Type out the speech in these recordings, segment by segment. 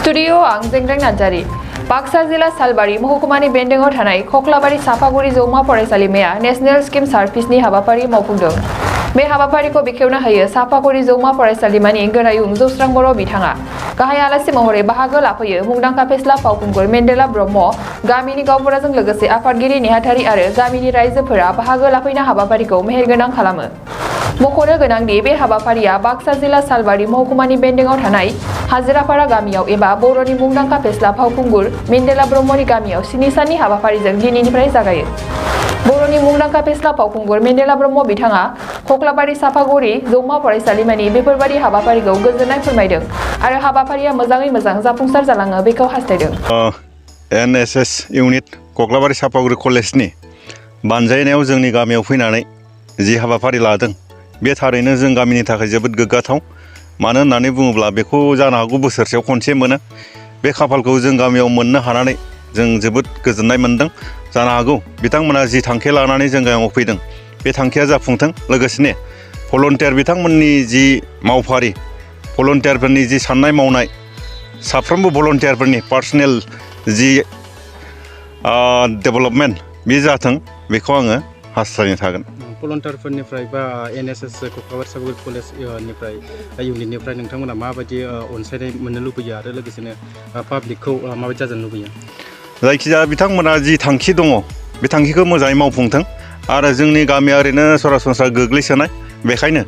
Studio आं जेंग्रें नार्जारी बाक्सा जिला सालबारि महकुमानि बेन्दोंआव थानाय खख्लाबारि साफागुरि जौमा फरायसालिमाया नेशनेल स्किम सार्भिसनि हाबाफारि मावफुंदों। बे हाबाफारिखौ बेखेवना होयो साफागुरि जौमा फरायसालिमानि गोरायुं जौस्रां बर' बिथाङा। गाहाय आलासि महरै बाहागो लाफैयो मुंदांखा फेस्ला फावखुंगुर मेन्देला ब्रह्म, गामिनि गावबुराजों लोगोसे आफादगिरि नेहाथारि आरो गामिनि रायजोफोरा बाहागो लाफैना हाबाफारिखौ मेहेरगोनां खालामो। मख'नो गोनांदि बे हाबाफारिया बाक्सा जिला सालबारि महकुमानि बेन्दोंआव थानाय हाजिरापारा गामियाव एबा बर'नि मुंदांखा फेस्ला फावखुंगुर मेन्देला ब्रह्मनि गामियाव 7 साननि हाबाफारिजों दिनैनिफ्राय जागायो। बर'नि मुंदांखा फेस्ला फावखुंगुर मेन्देला ब्रह्म बिथाङा खख्लाबारि साफागुरि जौमा फरायसालिमानि बेफोरबादि हाबाफारिखौ गोजोननाय फोरमायदों आरो हाबाफारिया मोजाङै मोजां जाफुंसार जालाङो बेखौ हास्थायदों। NSS इउनिट खख्लाबारि साफागुरि कलेजनि बानजायनायाव जोंनि गामियाव फैनानै जि हाबाफारि लादों बे थारैनो जों गामिनि थाखाय जोबोद गोग्गाथाव। मानो होननानै बुङोब्ला बेखौ जानो हागौ बोसोरसेयाव खनसे मोनो। बे खाफालखौ जों गामियाव मोननो हानानै जों जोबोद गोजोननाय मोनदों। जानो हागौ बिथांमोना जि थांखि लानानै जों गामियाव फैदों बे थांखिया जाफुंथों। लोगोसेनो भलन्टियार बिथांमोननि जि मावफारि, भलन्टियारफोरनि जि साननाय मावनाय, साफ्रोमबो भलन्टियारफोरनि पार्सनेल जि डेभेलपमेन्ट बे जाथों बेखौ आङो हास्थायनो थागोन। भलन्टियारफोरनिफ्राय बा NSS क'कल साफागुरि कलेजनिफ्राय इउनिटनिफ्राय नोंथांमोना माबायदि अनसायनाय मोननो लुबैयो आरो लोगोसेनो पाब्लिकखौ माबायदि जाजानो लुबैयो? जायखिजाया बिथांमोना जि थांखि दङ बे थांखिखौ मोजाङै मावफुंथों आरो जोंनि गामिया ओरैनो सरासनस्रा गोग्लैसोनाय, बेखायनो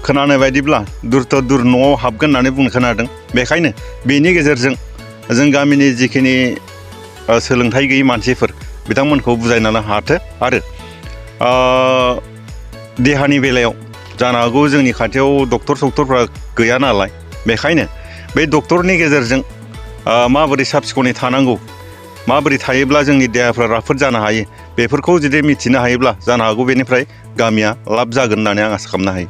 खोनानाय बायदिब्ला दुर न'आव हाबगोन होननानै बुंनो खोनादों। बेखायनो बेनि गेजेरजों जों गामिनि जिखिनि सोलोंथाइ गैयै मानसिफोर बिथांमोनखौ बुजायनो हाथो आरो देहानि बेलायाव जानो हागौ जोंनि खाथियाव डक्टरफ्रा गैया नालाय, बेखायनो बे डक्टरनि गेजेरजों माबोरै साब सिखोनै थानांगौ, माबोरै थायोब्ला जोंनि देहाफ्रा राफोद जानो हायो बेफोरखौ जुदि मिथिनो हायोब्ला जानो हागौ बेनिफ्राय गामिया लाब जागोन होननानै आं आसा खालामनो हायो।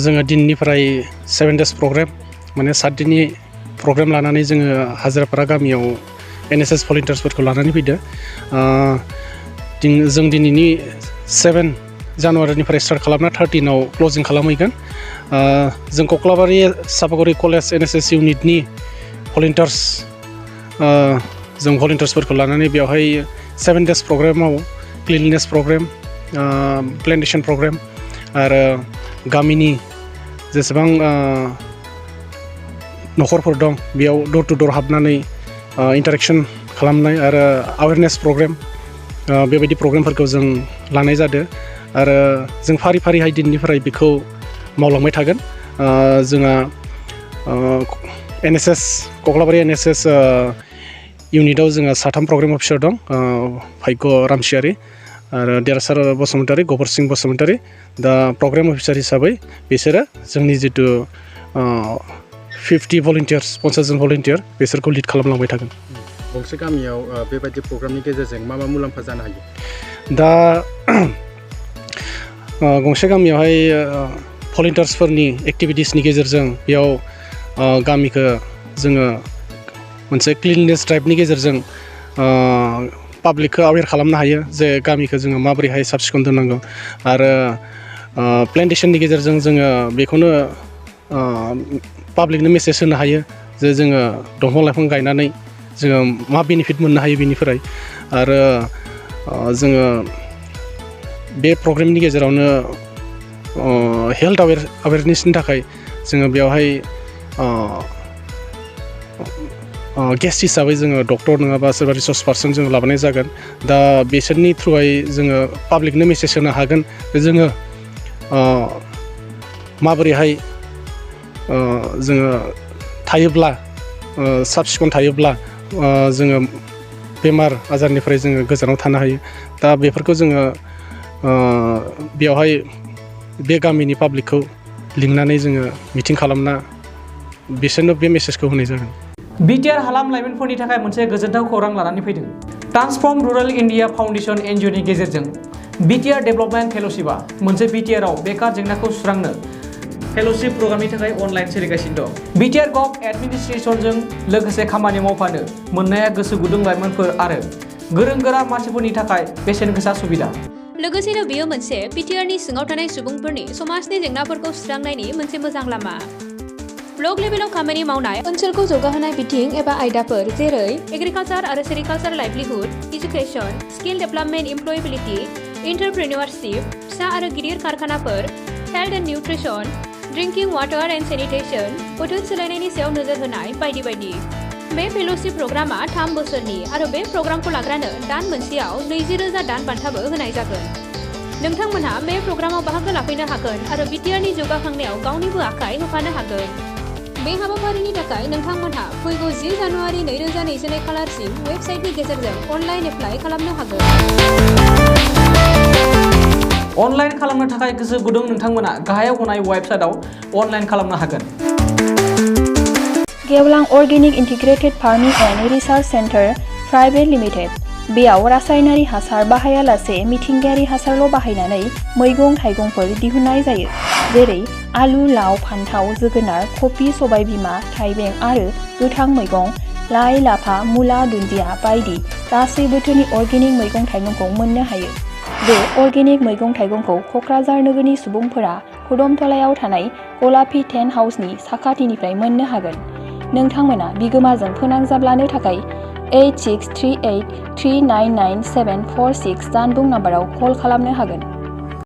जोङो दिननिफ्राय 7 days प्रग्राम माने 7 दिननि प्रग्राम लानानै जोङो हाजिरापारा गामियाव NSS भलन्टियार्सफोरखौ लानानै फैदो। जों दिनैनि 7 जानुवारिनिफ्राय स्टार्ट खालामना 13आव क्लजिं खालामहैगोन। जों खख्लाबारि साफागुरि कलेज NSS इउनिटनि भलन्टियार्स जों भलन्टियार्सफोरखौ लानानै बेवहाय 7 days प्रग्रामाव क्लिननेस प्रग्राम, प्लेन्टेसन प्रग्राम आरो गामिनि जेसेबां न'खरफोर दं बेयाव डोर टु डोर हाबनानै इन्टारेक्शन खालामनाय आरो एवेयारनेस प्रग्राम बेबायदि प्रग्रामफोरखौ जों लानाय जादों आरो जों फारि फारिहाय दिननिफ्राय बेखौ मावलांबाय थागोन। जोंहा NSS कख्लाबारि NSS इउनिटआव जोंहा 3 प्रग्राम अफिसार दं, भाग्य रामसियारि आरो देरहासार बसुमतारी, गबर सिं बसुमतारी। दा प्रग्राम अफिसार हिसाबै बिसोरो जोंनि जितु 50 भलन्टियार्स 50 जन भलन्टियार बिसोरखौ लिड खालामलांबाय थागोन। गंसे गामियाव बेबायदि प्रग्रामनि गेजेरजों मा मुलाम्फा जानो हायो? दा गंसे गामियावहाय भलन्टियार्सफोरनि एक्टिभिटिसनि गेजेरजों बेयाव गामिखौ जोङो मोनसे क्लिननेस ड्राइभनि गेजेरजों पाब्लिकखौ अवेर खालामनो हायो जे गामिखौ जोङो माबोरैहाय साब सिखोन दोननांगौ आरो प्लेन्टेसननि गेजेरजों जोङो बेखौनो पाब्लिकनो मेसेज होनो हायो जे जोङो दंफां लाइफां गायनानै जोङो मा बेनिफिट मोननो हायो बेनिफ्राय। आरो जोङो बे प्रग्रामनि गेजेरावनो हेल्थ अवेरनेसनि थाखाय जोङो बेवहाय गेस्ट हिसाबै जोङो डक्टर नङाबा सोरबा रिसर्स पार्सन जोङो लाबोनाय जागोन। दा बिसोरनि थ्रुयै जोङो पाब्लिकनो मेसेज होनो हागोन जे जोङो माबोरैहाय जोङो थायोब्ला साब सिखोन थायोब्ला जोङो बेमार आजारनिफ्राय जोङो गोजानाव थानो हायो। दा बेफोरखौ जोङो बेवहाय बे गामिनि पाब्लिकखौ लिंनानै जोङो मिटिं खालामना बिसोरनो बे मेसेजखौ होनाय जागोन। बिटिआर हालाम लाइमोनफोरनि थाखाय मोनसे गोजोनथाव खौरां लानानै फैदों। ट्रान्सफर्म रुरेल इन्डिया फाउन्डेसन NGOनि गेजेरजों बिटिआर डेभेलपमेन्ट फेल'शिपआ मोनसे बिटिआरआव बेकार जेंनाखौ सुस्रांनो फेल'शिप प्रग्रामनि थाखाय अनलाइन सोलिगासिनो दं। बिटिआर गभ एडमिनिस्ट्रेसनजों लोगोसे खामानि मावफानो मोननाया गोसो गुदुं लाइमोनफोर आरो गोरों गोरा मानसिफोरनि थाखाय बेसेन गोसा सुबिदा। लोगोसेनो बेयो मोनसे बिटिआरनि सिङाव थानाय सुबुंफोरनि समाजनि जेंनाफोरखौ सुस्रांनायनि मोनसे मोजां लामा। ब्लक लेभेलाव खामानि मावनाय ओनसोलखौ जौगाहोनाय बिथिं एबा आयदाफोर जेरै एग्रिकालचार आरो sericulture livelihood, education, skill development, employability, entrepreneurship, फिसा आरो गिदिर कारखानाफोर, health and nutrition, drinking water and sanitation, बोथोर सोलायनायनि सायाव नोजोर होनाय बायदि बायदि। बे फेल'शिप प्रग्रामा 3 बोसोरनि आरो बे प्रग्रामखौ लाग्रानो दान मोनसेयाव 20,000 दान बान्थाबो होनाय जागोन। नोंथांमोनहा बे प्रग्रामाव बाहागो लाफैनो हागोन आरो बिटिआरनि जौगाखांनायाव गावनिबो आखाइ होफानो हागोन। बे हाबाफारिनि थाखाय नोंथांमोनहा फैगौ 10 जानुवारि 2022 खालारसिम वेबसाइटनि गेजेरजों अनलाइन एप्लाइ खालामनो हागोन। अनलाइन खालामनो थाखाय गोसो गुदुं नोंथांमोना गाहायाव होनाय वेबसाइटआव अनलाइन खालामनो हागोन। गेवलां organic integrated farming and research centre private limited. बेयाव रासायनारि हासार बाहायालासे मिथिंगायारि हासारल' बाहायनानै मैगं थाइगंफोर दिहुननाय जायो, जेरै आलु, लाव, फान्थाव, जोगोनार, कफि, सबायबिमा, थाइबें आरो गोथां मैगं, लाइ, लाफा, मुला, दुन्दिया बायदि गासै बोथोरनि अर्गेनिक मैगं थाइगंखौ मोननो हायो। बे अर्गेनिक मैगं थाइगंखौ क'क्राझार नोगोरनि सुबुंफोरा खदमथलायाव थानाय गलापी टेन्ट हाउसनि साखाथिनिफ्राय मोननो हागोन। नोंथांमोना बिगोमाजों फोनांजाब लानो थाखाय 8638399746 जानबुं नाम्बाराव कल खालामनो हागोन।